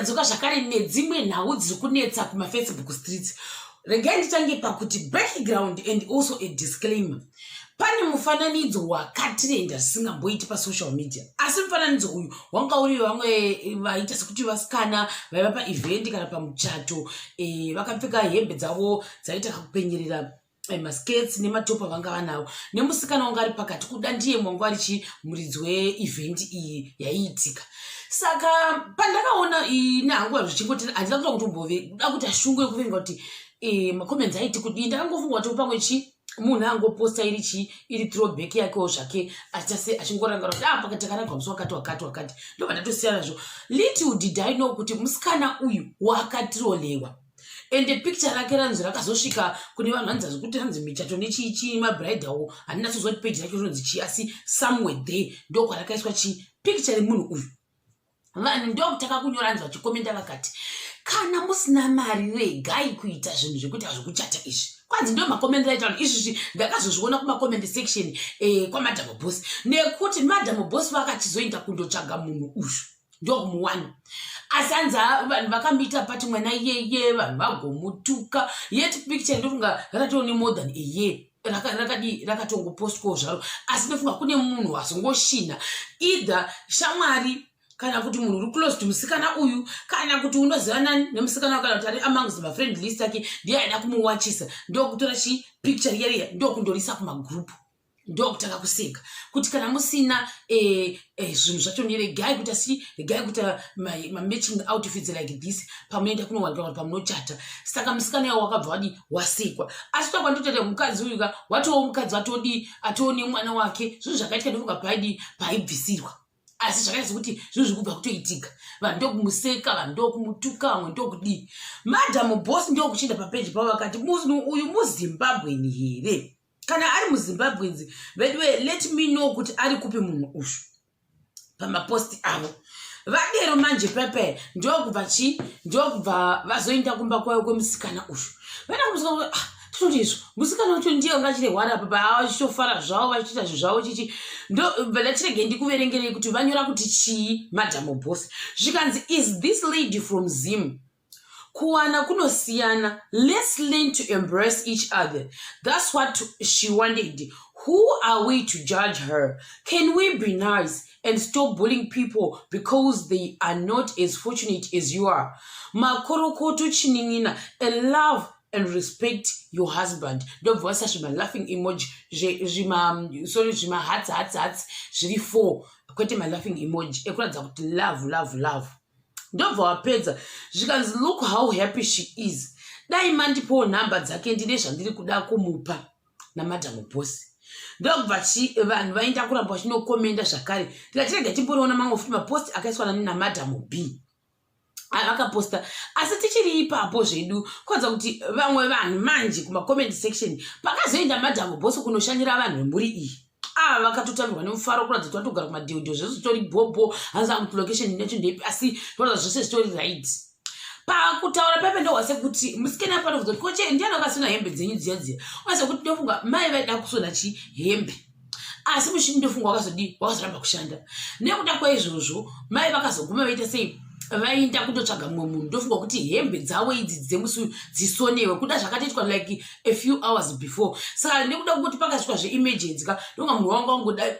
Ndadzoka zvakare nedzimwe nhau dziri kunetsa kumafacebook streets. Regai nditange pakuti background and also a disclaimer. Pane mufananidzo wakatrenda zvisingamboiti pasocial media, asi mufananidzo uyu wanga uri vamwe vaita sekuti vasikana vaiva paevent kana pamuchato, vakapfeka hembe dzavo dzaita kakupenyerera, maskirts nematopa vanga vanavo, nemusikana wanga ari pakati, kuda ndiye mwanga ari chi muridzi weevent iyi yaiitika. Saka pandakaona nehanguva zvichingoti handina kuda kutombove kuda kuti ashungu yekuverenga kuti macomments aiti kudii. Ndakangofunga kuti pamwe chi munhu angoposta iri chi iri throwback yakewo zvake, achase achingorangara kuti ah, pakati takanagwa musi wakati wakati wakati. Ndobva ndatosiyana nazvo. Little did I know kuti musikana uyu wakatrolewa, ende picture rake ranzi rakazosvika kune vanhu vanzi zvekuti hanzi michato nechichi mabridal. Handina sozoti page racho rinonzi chii, asi somewhere there ndokwarakaiswa chi picture remunhu uyu. Vanhu ndokutaka kunyora, hanzi vachikomenda vakati, "Kana musina mari, regai kuita zvinhu zvekuita zvekuchata izvi." Kwanzi ndo makomendero aita vanhu izvizvi. Ndakazozviona kumacomment section kwaMadam Boss, nekuti Madam Boss vakachizoenda kundotsvaga munhu uyu, ndokumuwana. Asi hanzi vanhu vakamuita pati mwana iyeye, vanhu vagomutuka. Yet picture ndofunga rakatone more than a year rakadi rakatongopostwawo zvaro, asi ndofunga kune munhu wazongoshina, either shamwari kana kuti munhu uri close to musikana uyu, kana kuti unozivana nemusikana, kana kuti ari amongst mafriend list ake, ndiye aida kumuwachisa, ndokutora chipicture riya riya, ndokundorisa kumagroup, ndokutanga kuseka kuti kana musina zvinhu zvacho regai kuita si regai kuita mamatching outfits like this pamunoenda kunowanikwa kana pamunochata. Saka musikana iwo wakabva wadi wasekwa. Asi tokwandotete mukadzi uyu ka watowo mukadzi watodi atoone mwana wake. Zvinhu zvakaitika ndofunga paidi paibvisirwa, asi zvakaita sekuti zvinhu zviri kubva kutoitika. Vanhu ndokumuseka, vanhu ndokumutuka, vamwe ndokudii. Madam Boss ndokuchienda papeji pavo vakati, "Munhu uyu muZimbabweni here? Kana ari muZimbabweans veduwe, let me know kuti ari kupi munhu uyu pamaposti avo." Vadero manje pepe ndokubva chi ndokubva vazoenda kumba kwayo kwemusikana uyu. Vaenda kumusikana, ah, tototi izvo musikana wacho ndiye anga achine hwara apa vachitofara zvavo, vachiita zvinhu zvavo chichi. Ndobva ndatirege ndikuverengerei kuti vanyora kuti chii Madam Boss. Zvikanzi, "Is this lady from Zim? Kuwana kunosiyana. Let's learn to embrace each other. That's what she wanted. Who are we to judge her? Can we be nice and stop bullying people because they are not as fortunate as you are? Makorokoto chinin'ina, and love and respect your husband." Ndobva vaisa zvima-laughing emoji, zvima, sorry, zvima-hearts, hearts, hearts zviri four, kwete ma-laughing emoji ekuratidza kuti love, love, love. Ndobva wapedza zvikanzi, "Look how happy she is. Dai mandipowo nhamba dzake, ndine zvandiri kuda kumupa naMadam Boss." Ndokubva vanhu vaenda kuramba vachinokomenda zvakare. Tikatirega timboriona mamwe futi mapost akaiswa naMadam B vakaposta. Asi tichiri ipapo zvedu, kwanza kuti vamwe vanhu manje kumacomment section, pakazoenda Madam Boss kunoshanyira vanhu vemhuri iyi, ava vakatotambirwa nemufaro kuratidza kuti vatogara kumadheodheo, zvese zvitori bhobho. Hanzi kuti location yacho ndeipi, asi toratidza zvese zvitori right. Pakutaura pepe ndohwa sekuti musikana panobvunza kuti, "Koche ndiani akasona hembe dzenyu dziya dziya?" Unaze kuti ndofunga mai vaida kusona chi hembe, asi muchini ndofunga wakazodii, wakazoramba kushanda. Nekuda kwaizvozvo mai vakazoguma vaita sei, vaenda kundotsvaga mumwe munhu, ndofunga kuti hembe dzavo idzi dzemusi uyu dzisonewe. Kuda zvakatoitwa like a few hours before. Saka nekuda kwekuti pakasvikwa zveemergency ka, ndonga munhu wanga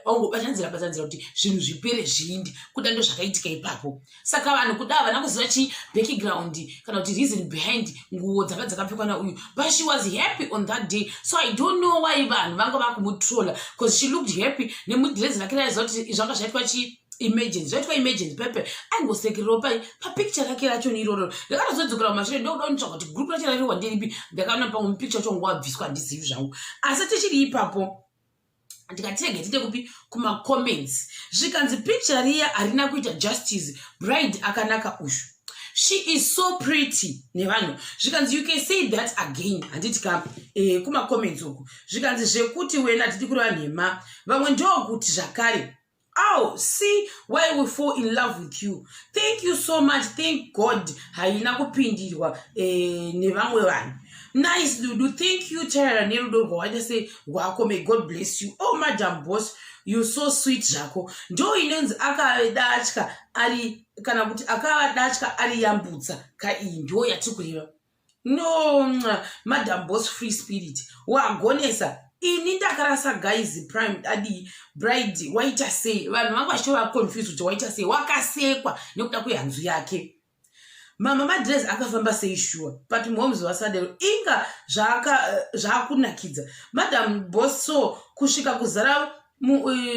wangobatanzira batanzira kuti zvinhu zvipere zviinde. Kuda ndo zvakaitika ipapo. Saka vanhu kuda havana kuziva chi background kana kuti reason behind nguo dzanga dzakapfekwa nauyu, but she was happy on that day, so I don't know why vanhu vanga vakumutrola, because she looked happy nemudhirezi rake raiziva kuti zvanga zvaitwa chi emergency, zvaitwa emergency. Pepe aingosekererawo pai papicture rake racho iroro. Ndakatozodzokera kumashure ndokuda kunitsvaga kuti group racho rariwa nderipi. Ndakaona pamwe mupicture wacho wangu wabviswa, handizivi zvangu. Asi tichiri ipapo, ndikatirege tite kupi kumacomments. Zvikanzi, "Picture riya harina kuita justice. Bride akanaka uyu, she is so pretty." Nevanhu zvikanzi, "You can say that again." Handiti ka kumacomments uku zvikanzi zvekuti wena tidi kureva nhema. Vamwe ndokuti zvakare, "Oh, see why we fall in love with you. Thank you so much. Thank God haina kupindirwa nevamwe vanhu. Nice Dudu. Thank you Tara nerudo rwawaita sei rwako. May God bless you." "Oh Madam Boss, you so sweet zvako." Ndo inonzi akadatya ari. Kana kuti akava datya ari yambutsa kaiyi, ndo yatiri kureva. No, Madam Boss, free spirit, wagonesa. Ini ndakarasa, guys. Prime adi bride waita sei? Vanhu vanga vachitova confused kuti waita sei. Wakasekwa nekuda kwehanzu yake. Mama, madress akafamba sei? Sure, but moms vasadero. Inga zvaakunakidza, Madam Boss. So kusvika kuzara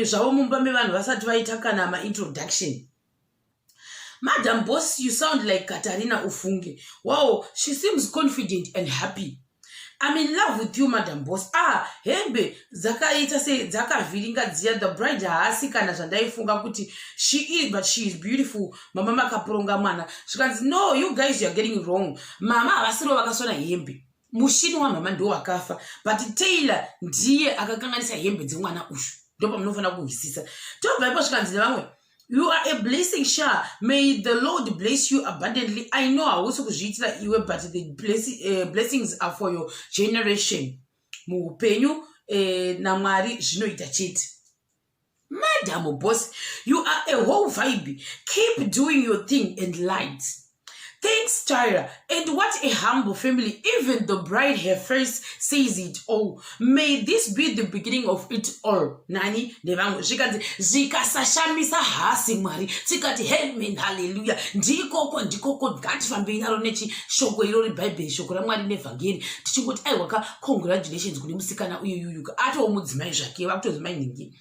zvavo mumba mevanhu vasati vaita kana maintroduction. Madam Boss, you sound like Katarina, ufunge. Wow, she seems confident and happy. I'm in love with you, Madam Boss. Ah, hembe dzakaita sei dzakavhiringa dziya? The bride haasi kana zvandaifunga kuti she is, but she is beautiful. Mama makaporonga mwana. Zvikanzi, no, you guys, you are getting wrong. Mama havasirivo vakasona hembe. Mushini wamama ndo wakafa, but tailor ndiye akakanganisa hembe dzemwana uyu. Ndo pamunofanira kuhwisisa. Tobva ipo, zvikanzi nevamwe, you are a blessing sha. May the Lord bless you abundantly. I know hausi kuzviitira iwe, but the blessings are for your generation. Muupenyu naMwari zvinoita chete. Madam Boss, you are a whole vibe. Keep doing your thing and light. Thanks, Tyra. And what a humble family. Even the bride, her face says it all. May this be the beginning of it all. Nani nevamwe. Zvikanzi zvikasashamisa hasi Mwari. Tikati amen, hallelujah. Ndikoko, ndikoko, ngatifambei naro nechishoko iro reBhaibheri, shoko raMwari nevhangeri. Tichingoti aiwa ka, congratulations kune musikana uyuyuyu. Atoo mudzimai zvake, vakutonzi mainhingi.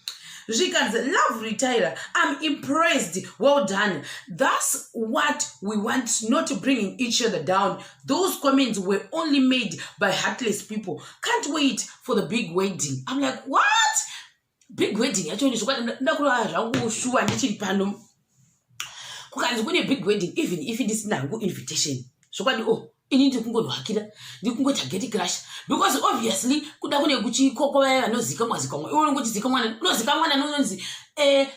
Zvikanzi, love Tyra, I'm impressed. Well done. That's what we want, not bringing each other down. Those comments were only made by heartless people. Can't wait for the big wedding. I'm like, what big wedding yacho? Zvokwadi ndoda kurova zvangu shuwa ndichiri pano. Kukanzi kune big wedding, even if ndisina hangu invitation, zvokwadi, oh, ini ndiri kungonhwakira, ndiri kungoita gate crash, because obviously kuda kune kuchikoko vaya vanozikamwa zikamwa. Iwe unongochizikamwa, unozikamwa nononzi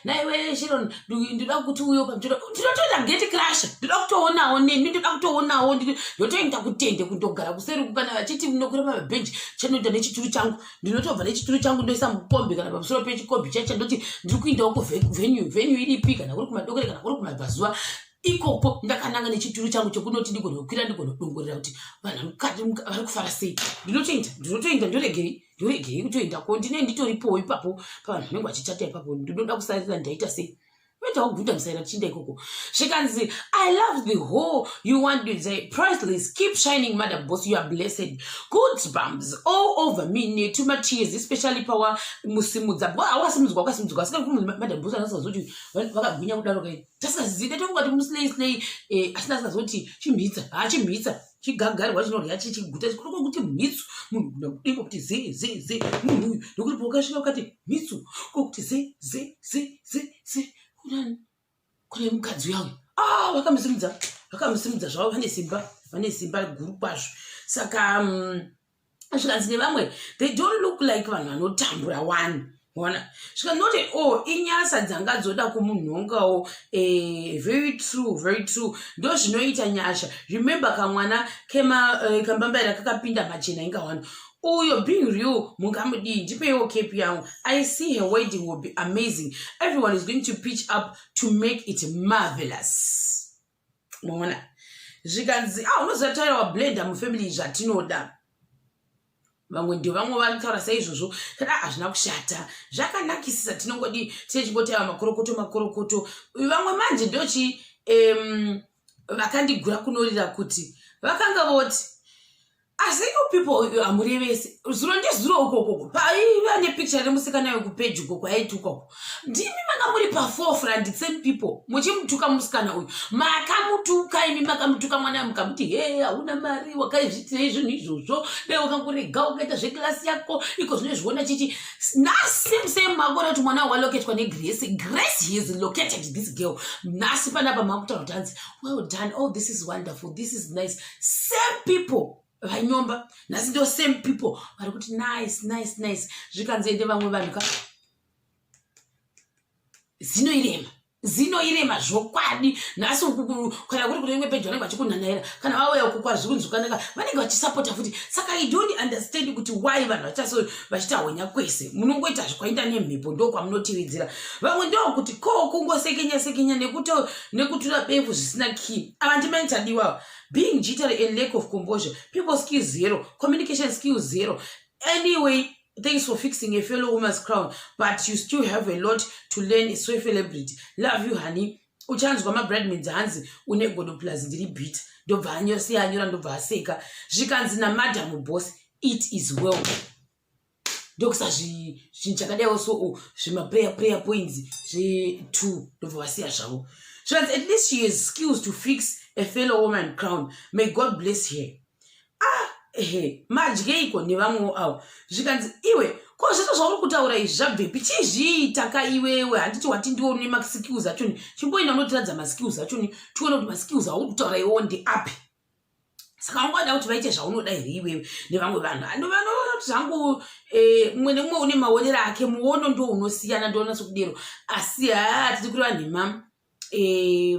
naiwe Sharon, ndoda kuti uyo pamuchero. Ndinotoita gate crash, ndoda kutoonawo neni, ndoda kutoonawo. Ndotoenda kutende kundogara kuseri. Kana vachiti ndinokwira pamabhenji, chanoita nechituru changu, ndinotobva nechituru changu, ndoisa mukombi kana pamusoro pechikombi chacho, ndoti ndiri kuendawo kuvenue. Venue iripi? Kana kuri kumadokere, kana kuri kumabvazuva ikoko, ndakananga nechituru changu chekunoti ndigonokwira, ndigonodongorera kuti vanhu mukati vari kufara sei. Ndinotoenda, ndinotoenda. Ndoregei, ndoregei kutoendako? Ndine nditoripowo ipapo pavanhu vanenge vachichata ipapo. Ndinoda kusarira, ndaita sei? Oita kugunda musaira tichienda ikoko. Zvikanzi, I love the whole you want to say, priceless. Keep shining, Madam Boss, you are blessed. Goosebumps all over me netumatears, especially pawa musimudza. Awasimudzwa, wakasimudzwa, asika Madam Boss anasazoti vakagwinya kudaro kai. Tasingazivi, tongati muslay slay, asina asingazoti chimhitsa, ha, chimhitsa chigagarwa chinorya chichiguta kuti mhitsu munhu kuda kudenga kuti ze ze ze munhu uyu, nekuti paukasvika ukati mhitsu kokuti ze ze ze ze ze kunani kune mukadzi uya uyu. Ah, vakamusimudza, vakamusimudza zvavo. Vane simba, vane simba guru kwazvo. Saka zvikanzi nevamwe, they don't look like vanhu vanotambura one. Ona, zvikanoti, oh, inyasa dzanga dzoda kumunhongawo. Very true, very true. Ndo zvinoita nyasha. Remember kamwana kambambaira kakapinda machena inga wani uyo. Being real, mungamudii? Ndipeiwo cape yangu. I see her wedding will be amazing. Everyone is going to pitch up to make it marvelous. Maona, zvikanzi, ah, unoziva taura wablenda mufamily zvatinoda. Vamwe ndio vamwe vanotaura saizvozvo kana hazvina kushata, zvakanakisisa. Tinongodi tichingotaiva makorokoto, makorokoto. Vamwe manje ndochi vakandigura kunorira kuti vakanga voti, asi you people hamurevesi. Zuro ndezuro ukokoko paiva nepicture remusikana wekupeji ukoko aitukako. Ndimi manga muri paforefront, same people muchimutuka musikana uyu. Makamutuka imi, makamutuka mwana, mukamuti, he, hauna mari, wakaizvitirei zvinhu izvozvo? Dai wakangorega wakaita zvekilasi yako iko zvino zviona chichi. Nhasi same same makuona kuti mwana waloketwa neGrace. Grace, he has located this girl. Nhasi panapa makutaura kuti hanzi well done, oh, this is wonderful, this is nice. Same people vanyomba nhasi ndo same people vari kuti nice, nice, nice. Zvikanzi ende vamwe vanhu ka, zino irema. Zino irema zvokwadi. Nhasi kana kuri kune imwe peji vanenge vachikunhanaira, kana vauya uku kwazviri kunzwikanaka vanenge vachisapota futi. Saka I don't understand kuti why vanhu vachaso vachiita hwenya kwese. Munongoita zvekwaenda nemhepo, ndo kwamunotividzira. Vamwe ndokuti ko kungosekenya sekenya nekutura befu zvisina key. Ava ndimaitadiwa being jittery and lack of composure, people skills zero, communication skills zero. Anyway, thanks for fixing a fellow woman's crown, but you still have a lot to learn. So celebrity, love you, honey. Uchanzwa mabridesmaids hanzi une godo, plus ndiri bit. Ndobva anyosiya anyora, ndobva aseka. Zvikanzi naMadam Boss, "It is well." Ndokusa zvinhu chakadaiwo so, zvimaprayer prayer points zve2, ndobva vasiya zvavo. Zvikanzi, "At least she has skills to fix a fellow woman crown. May God bless her." Ah, ehe, madyeiko nevamwewo avo. Zvikanzi, "Iwe, ko zvese zvauri kutaura izvi zvabvepi? Chizviitaka iwewe. Handiti wati ndiwo une maskills achoni? Chimboenda unotiradza maskills achoni, tione kuti maskills auri kutaura iwowo ndeapi." Saka ungada kuti vaite zvaunoda here iwewe nevamwe vanhu? Vanoti zvangu mumwe nemumwe une maonero ake, muono ndo unosiyana, ndoona sokudero. Asi haa, tiri kureva nhema.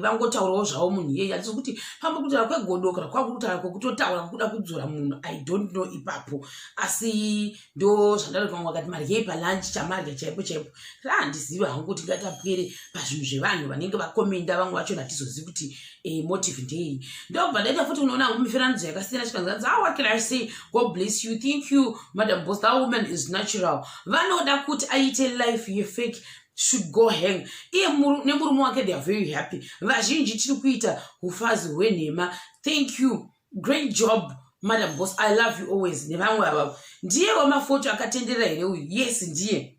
Vangotaurawo zvavo munhu iyeye. Hatisi kuti pamwe kutaura kwegodo kana kwakutaura kwekutotaura kwekuda kudzora munhu, I don't know ipapo. Asi ndo zvandari. Vamwe vakati maryei palunch, chamarya chaipo chaipo. Handizivi hangu kuti ngatapwere pazvinhu zvevanhu vanenge vakomenda. Vamwe vacho hatizozivi kuti motive ndei. Ndobva ndaita futi unoona hangu mifananidzo yakasiyana. Chikanzanzi, "Ah, what can I say? God bless you. Thank you, Madam Boss. That woman is natural. Vanoda kuti aite life yefake should go hang. Iye nemurume wake, they are very happy. Vazhinji tiri kuita ufazi hwenhema. Thank you. Great job, Madam Boss. I love you always." Nevamwe avavo. Ndiye wamafoto akatenderera here uyu? Yes, ndiye.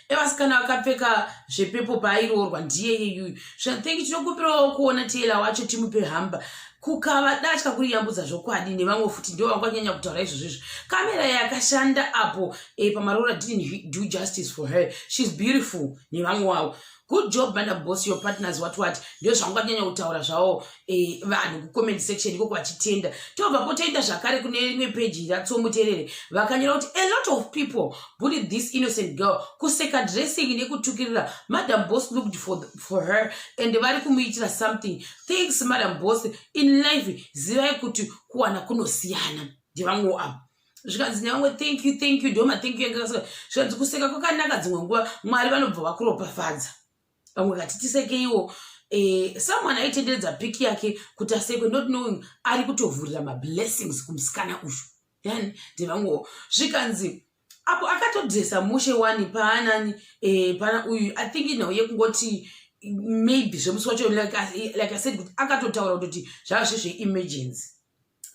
Evasikana vakapfeka zvepepo paairoorwa, ndiye yeyuyu. Thank. Tinokupirawo kuona tailor wacho, timupe hamba. Kukava datya kuriyambudza zvokwadi. Nevamwe futi ndo vanganyanya kutaura izvozvo izvo. Kamera yakashanda apo pamarora didn't do justice for her. She's beautiful. Nevamwe wavo, "Good job, Madam Boss, your partners," what what. Ndo zvanganyanya kutaura zvavo vanhu kucomment section ikoko vachitenda. Tobva potoenda zvakare kune rimwe peji ratsomuterere. Vakanyora kuti, "A lot of people bullied this innocent girl, kuseka dressing nekutukirira. Madam Boss looked for her and vari kumuitira something. Thanks, Madam Boss. In life, zivai kuti kuwana kunosiyana." Ndevamwewo avo. Zvikanzi nevamwe, "Thank you, thank you." Ndo mathank you anga. Zvikanzi, "Kuseka kwakanaka, dzimwe nguva Mwari vanobva vakuropafadza." Vamwe kati tisekeiwo. Someone aitenderedza pic yake kuti asekwe, not knowing ari kutovhurira mablessings kumusikana uyu. Yani ndevamwewo. Zvikanzi, "Apo akatodresa mushe wani paanani pana uyu." I think inhau yekungoti maybe zvemusi wacho, like I said, kuti akatotaura kutoti zvava zvezveemergency.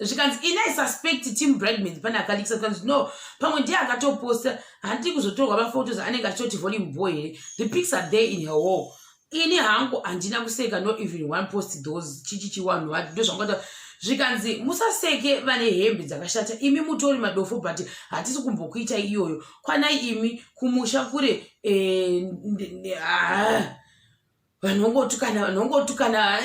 Zvikanzi, "Ini I suspect team bridesmaids, pane akalikisa." Zvikanzi, "No, pamwe ndiye akatoposta. Handii kuzotorwa maphotos, anenge achitoti volume boy here? The pics are there in her wall. Ini hangu handina kuseka, no even one post those chichichi." Vati ndozvangota. Zvikanzi, "Musaseke vane hembe dzakashata. Imi mutori madofo, but hatisi kumbokuita iyoyo. Kwanai imi, kumusha kure." Vanhu vangotukana, vanhu vangotukana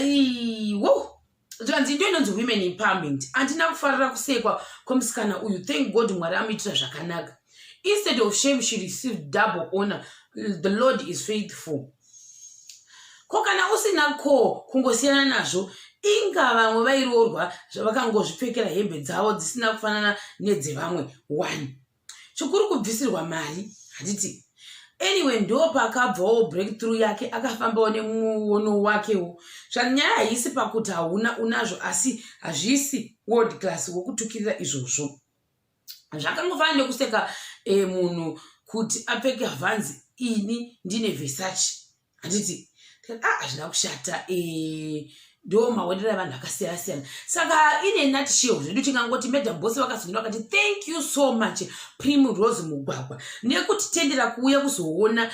wo. Zvikanzi, "Ndo inonzi women empowerment. Handina kufarira kusekwa kwemusikana uyu. Thank God, Mwari amuitira zvakanaka. Instead of shame, she received double honor. The Lord is faithful." Ko kana usina ko kungosiyana nazvo? Inga vamwe vairoorwa vakangozvipfekera hembe dzavo dzisina kufanana nedzevamwe. One chikuru kubvisirwa mari, handiti? Anyway, ndo pakabvawo breakthrough yake, akafambawo nemuono wakewo. Zvanyaya haisi pakuti hauna, unazvo, asi hazvisi world class wokutukirira izvozvo. Zvakangofanana nekuseka munhu kuti apfeke Vans, ini ndine Versace, handiti? Ah, hazvina kushata. Ndo maonero avanhu akasiyana siyana. Saka in a nutshell zvedu tingangoti Madam Boss vakazonyora vakati, "Thank you so much, Primrose Mugwagwa, nekutitendera kuuya kuzoona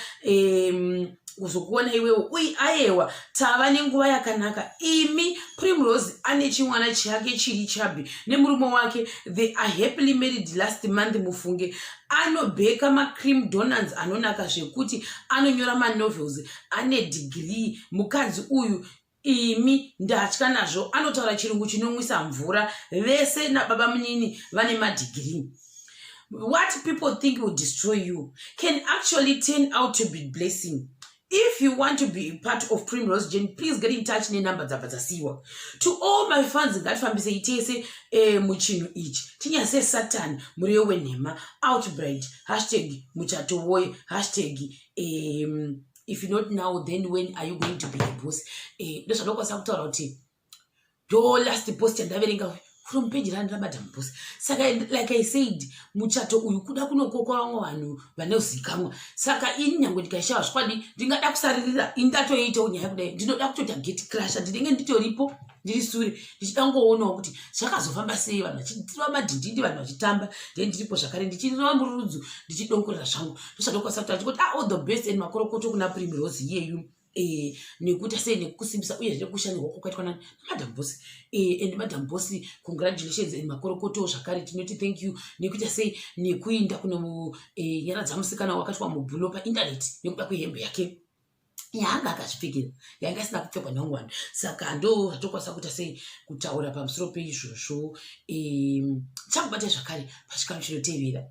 kuzokuona iwewo ui. Ayewa, tava nenguva yakanaka imi." Primrose ane chimwana chake chiri chubby nemurume wake. They are happily married last month. Mufunge, anobheka macream donuts anonaka zvekuti, anonyora manovels, ane degree mukadzi uyu. Imi, ndatya nazvo. Anotaura chirungu chinomwisa mvura. Vese nababa munini vane madegree. What people think will destroy you can actually turn out to be blessing. If you want to be part of Primrose Journey, please get in touch nenumber dzabva dzasiyiwa. To all my fans, ngatifambisei tese muchinhu ichi, tinyase Satan muriwo wenhema. Outbride, #muchatowoye, #if not now, then when are you going to be a boss? Ndozvandokwanisa kutaura kuti ndo last post yandaverenga from page rani raMadam Boss. Saka like I said, muchato uyu kuda kunokokwa vamwe vanhu vanozikamwa. Saka ini nyange ndikaishawa zvokwadi, ndingada kusaririra. Ini ndatoitawo nyaya kudai, ndinoda kutoita gate crasher. Ndinenge nditoripo, ndiri sure, ndichida ngoonawo kuti zvakazofamba sei, vanhu vachitirwa madhindindi, vanhu vachitamba. Then ndiripo zvakare ndichirova mururudzu, ndichidongorera zvangu. Ndosandokwanisa kuti achikuti, ah, all the best and makorokoto kuna Primrose iyeyu, nekuita sei, nekusimbisa uyezve nekushandirwa kwakaitwa naMadam Boss. And Madam Boss, congratulations and makorokoto zvakare. Tinoti thank you nekuita sei, nekuinda kunonyaradza musikana wakaitwa mubhulo paindaneti nekuda kwehembe yake yaanga akazvipfekera, yanga isina kupfekwa nevamwe vanhu. Saka ndo zvatokwanisa kuita sei, kutaura pamusoro peizvozvo. Tichakubatai zvakare pachikamu chinotevera.